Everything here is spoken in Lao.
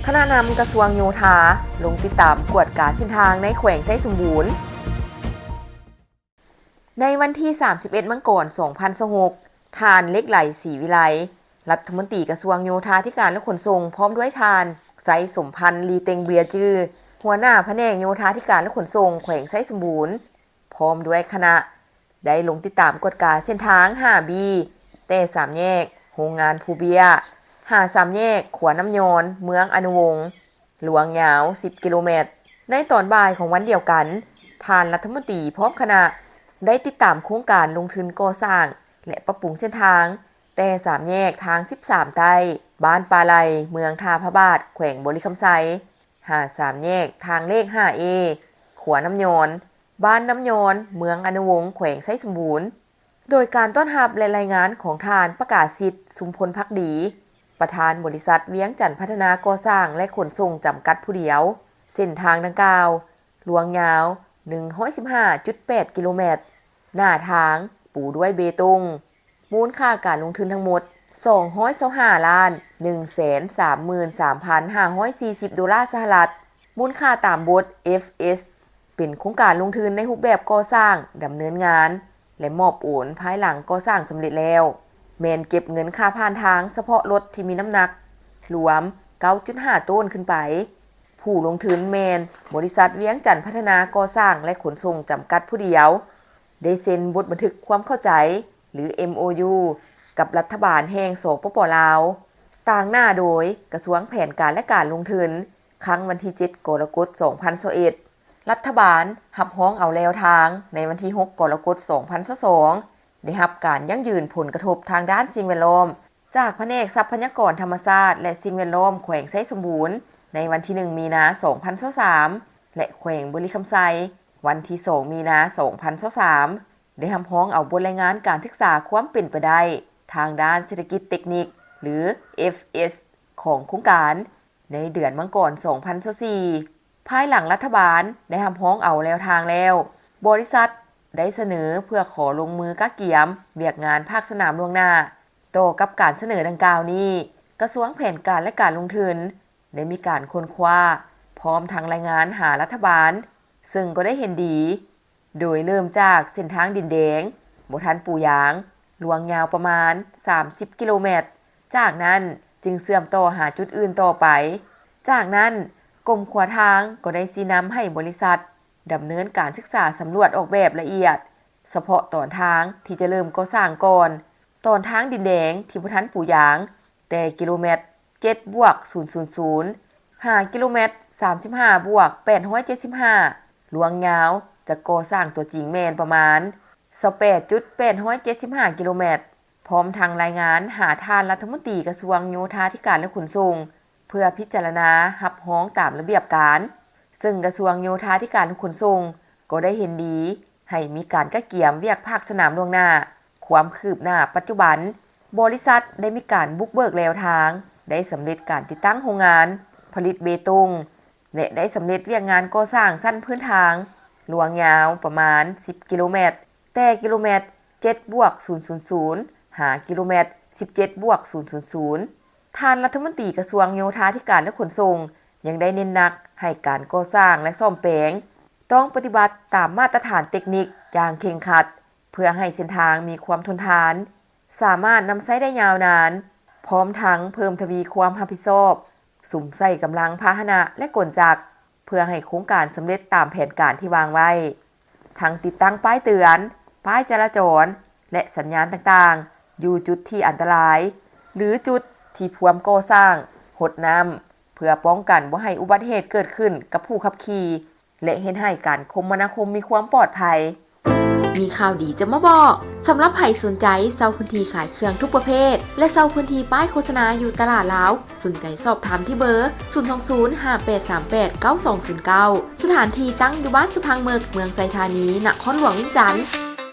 ຄະນະນຳກະຊວງໂຍທາ ລົງຕິດຕາມກວດກາເສັ້ນທາງໃນແຂວງໄຊສົມບູນ. ໃນວັນທີສາມສິບເອັດ ມັງກອນ ສອງພັນຊາວຫົກ ທ່ານ ເຫຼັກໄຫຼ ສີວິໄລ ລັດຖະມົນຕີກະຊວງໂຍທາທິການ ແລະ ຂົນສົ່ງ ພ້ອມດ້ວຍທ່ານ ໄຊສົມພັນ ລີເຕັງເບຍຈື່ ຫົວໜ້າພະແນກໂຍທາທິການ ແລະ ຂົນສົ່ງ ແຂວງໄຊສົມບູນ ພ້ອມດ້ວຍຄະນະ ໄດ້ລົງຕິດຕາມກວດກາເສັ້ນທາງ ຫ້າບີ ແຕ່ສາມແຍກໂຮງງານພູເບ້ຍ ຫາສາມແຍກຂົວນ້ຳຍອນ ເມືອງອະນຸວົງ ລວງຍາວ ສິບກິໂລແມັດ. ໃນຕອນບ່າຍຂອງວັນດຽວກັນ, ທ່ານລັດຖະມົນຕີພ້ອມຄະນະ ໄດ້ຕິດຕາມໂຄງການລົງທຶນກໍ່ສ້າງ ແລະ ປັບປຸງເສັ້ນທາງ ແຕ່ສາມແຍກທາງສິບສາມໃຕ້ ບ້ານປ່າໄລ່ ເມືອງທ່າພະບາດ ແຂວງບໍລິຄຳໄຊ ຫາສາມແຍກທາງເລກ ຫ້າເອ ຂົວນ້ຳຍອນ ບ້ານນ້ຳຍອນ ເມືອງອະນຸວົງ ແຂວງໄຊສົມບູນ. ໂດຍການຕ້ອນຮັບ ແລະ ລາຍງານຂອງທ່ານ ປະກາສິດ ຊຸມພົນພັກດີ ປະທານບໍລິສັດວຽງຈັນພັດທະນາກໍ່ສ້າງ ແລະ ຂົນສົ່ງ ຈຳກັດຜູ້ດຽວ, ເສັ້ນທາງດັ່ງກ່າວ ລວງຍາວ ໜຶ່ງຮ້ອຍສິບຫ້າຈຸດແປດກິໂລແມັດ, ໜ້າທາງປູດ້ວຍເບຕົງ, ມູນຄ່າການລົງທຶນທັງໝົດ ສອງຮ້ອຍຊາວຫ້າລ້ານ ໜຶ່ງແສນສາມໝື່ນສາມພັນຫ້າຮ້ອຍສີ່ສິບໂດລາສະຫະລັດ, ມູນຄ່າຕາມບົດ ເອັຟເອສ ເປັນໂຄງການລົງທຶນໃນຮູບແບບກໍ່ສ້າງ, ດຳເນີນງານ ແລະ ມອບໂອນພາຍຫຼັງກໍ່ສ້າງສຳເລັດແລ້ວ, ແມ່ນເກັບເງິນຄ່າຜ່ານທາງສະເພາະລົດທີ່ມີນ້ຳໜັກລວມ ເກົ້າຈຸດຫ້າໂຕນຂຶ້ນໄປ. ຜູ້ລົງທຶນແມ່ນບໍລິສັດວຽງຈັນພັດທະນາກໍ່ສ້າງ ແລະ ຂົນສົ່ງ ຈຳກັດຜູ້ດຽວ, ໄດ້ເຊັນບົດບັນທຶກຄວາມເຂົ້າໃຈ ຫຼື ເອັມໂອຢູ ກັບລັດຖະບານແຫ່ງ ສປປ ລາວ, ຕາງໜ້າໂດຍກະຊວງແຜນການ ແລະ ການລົງທຶນ, ຄັ້ງວັນທີເຈັດ ກໍລະກົດ ສອງພັນຊາວເອັດ. ລັດຖະບານຮັບຮອງເອົາແລວທາງໃນວັນທີຫົກ ກໍລະກົດ ສອງພັນຊາວສອງ ໄດ້ຮັບການຢັ້ງຢືນຜົນກະທົບທາງດ້ານສິ່ງແວດລ້ອມ ຈາກພະແນກຊັບພະຍາກອນທຳມະຊາດ ແລະ ສິ່ງແວດລ້ອມແຂວງໄຊສົມບູນ ໃນວັນທີໜຶ່ງ ມີນາ ສອງພັນຊາວສາມ ແລະ ແຂວງບໍລິຄຳໄຊ ວັນທີສອງ ມີນາ ສອງພັນຊາວສາມ ໄດ້ຮັບຮອງເອົາບົດລາຍງານການສຶກສາຄວາມເປັນໄປໄດ້ທາງດ້ານເສດຖະກິດເຕັກນິກ ຫຼື ເອັຟເອສ ຂອງໂຄງການ ໃນເດືອນມັງກອນ ສອງພັນຊາວສີ່. ພາຍຫຼັງລັດຖະບານໄດ້ຮັບຮອງເອົາແລວທາງແລ້ວ, ບໍລິສັດໄດ້ສະເໜີເພື່ອຂໍລົງມືກະກຽມວຽກງານພາກສະໜາມລ່ວງໜ້າ. ຕໍ່ກັບການສະເໜີດັ່ງກ່າວນີ້, ກະຊວງແຜນການ ແລະ ການລົງທຶນ ໄດ້ມີການຄົ້ນຄວ້າ ພ້ອມທັງລາຍງານຫາລັດຖະບານ, ເຊິ່ງກໍໄດ້ເຫັນດີ ໂດຍເລີ່ມຈາກເສັ້ນທາງດິນແດງ ບໍ່ທັນປູຢາງ, ລວງຍາວປະມານສາມສິບກິໂລແມັດ, ຈາກນັ້ນຈຶ່ງເຊື່ອມຕໍ່ຫາຈຸດອື່ນຕໍ່ໄປ. ຈາກນັ້ນ, ກົມຂົວທາງກໍໄດ້ຊີ້ນຳໃຫ້ບໍລິສັດດຳເນີນການສຶກສາສຳຫຼວດອອກແບບລະອຽດ ສະເພາະຕອນທາງທີ່ຈະເລີ່ມກໍ່ສ້າງກ່ອນ, ຕອນທາງດິນແດງທີ່ບໍ່ທັນປູຢາງ ແຕ່ກິໂລແມັດ ເຈັດບວກສູນສູນສູນ ຫາກິໂລແມັດ ສາມສິບຫ້າບວກແປດຮ້ອຍເຈັດສິບຫ້າ, ລວງຍາວຈະກໍ່ສ້າງຕົວຈິງແມ່ນປະມານ ຊາວແປດຈຸດແປດຮ້ອຍເຈັດສິບຫ້າກິໂລແມັດ, ພ້ອມທັງລາຍງານຫາທ່ານລັດຖະມົນຕີກະຊວງໂຍທາທິການ ແລະ ຂົນສົ່ງ ເພື່ອພິຈາລະນາຮັບຮອງຕາມລະບຽບການ, ເຊິ່ງກະຊວງໂຍທາທິການ ແລະ ຂົນສົ່ງ ກໍໄດ້ເຫັນດີໃຫ້ມີການກະກຽມວຽກພາກສະໜາມລ່ວງໜ້າ. ຄວາມຄືບໜ້າປັດຈຸບັນ, ບໍລິສັດໄດ້ມີການບຸກເບີກແລວທາງ, ໄດ້ສຳເລັດການຕິດຕັ້ງໂຮງງານຜະລິດເບຕົງ ແລະ ໄດ້ສຳເລັດວຽກງານກໍ່ສ້າງຊັ້ນພື້ນທາງ, ລວງຍາວປະມານສິບກິໂລແມັດ, ແຕ່ກິໂລແມັດ ເຈັດບວກສູນສູນສູນ ຫາກິໂລແມັດ ສິບເຈັດບວກສູນສູນສູນ. ທ່ານລັດຖະມົນຕີກະຊວງໂຍທາທິການ ແລະ ຂົນສົ່ງ ຍັງໄດ້ເນັ້ນໜັກໃຫ້ການກໍ່ສ້າງ ແລະ ສ້ອມແປງ ຕ້ອງປະຕິບັດຕາມມາດຕະຖານເຕັກນິກຢ່າງເຄັ່ງຄັດ ເພື່ອໃຫ້ເສັ້ນທາງມີຄວາມທົນທານ, ສາມາດນຳໃຊ້ໄດ້ຍາວນານ, ພ້ອມທັງເພີ່ມທະວີຄວາມຮັບຜິດຊອບ, ສຸມໃສ່ກຳລັງພາຫະນະ ແລະ ກົນຈັກ ເພື່ອໃຫ້ໂຄງການສຳເລັດຕາມແຜນການທີ່ວາງໄວ້, ທັງຕິດຕັ້ງປ້າຍເຕືອນ, ປ້າຍຈະລາຈອນ ແລະ ສັນຍານຕ່າງໆ ຢູ່ຈຸດທີ່ອັນຕະລາຍ ຫຼື ຈຸດທີ່ພວມກໍ່ສ້າງ, ຫົດນ້ຳ ເພື່ອປ້ອງກັນບໍ່ໃຫ້ອຸບັດເຫດເກີດຂຶ້ນກັບຜູ້ຂັບຂີ່ ແລະ ເຮັດໃຫ້ການຄົມມະນາຄົມມີຄວາມປອດໄພ. ມີຂ່າວດີຈະມາບອກ, ສຳລັບໃຜສົນໃຈເຊົ່າພື້ນທີ່ຂາຍເຄື່ອງທຸກປະເພດ ແລະ ເຊົ່າພື້ນທີ່ປ້າຍໂຄສະນາຢູ່ຕະຫຼາດລາວ, ສົນໃຈສອບຖາມທີ່ເບີ ສູນສອງສູນ ຫ້າແປດສາມແປດ ເກົ້າສອງສູນເກົ້າ. ສະຖານທີ່ຕັ້ງຢູ່ບ້ານສະພັງເມິກ, ເມືອງໄຊທານີ, ນະຄອນຫຼວງວຽງຈັນ.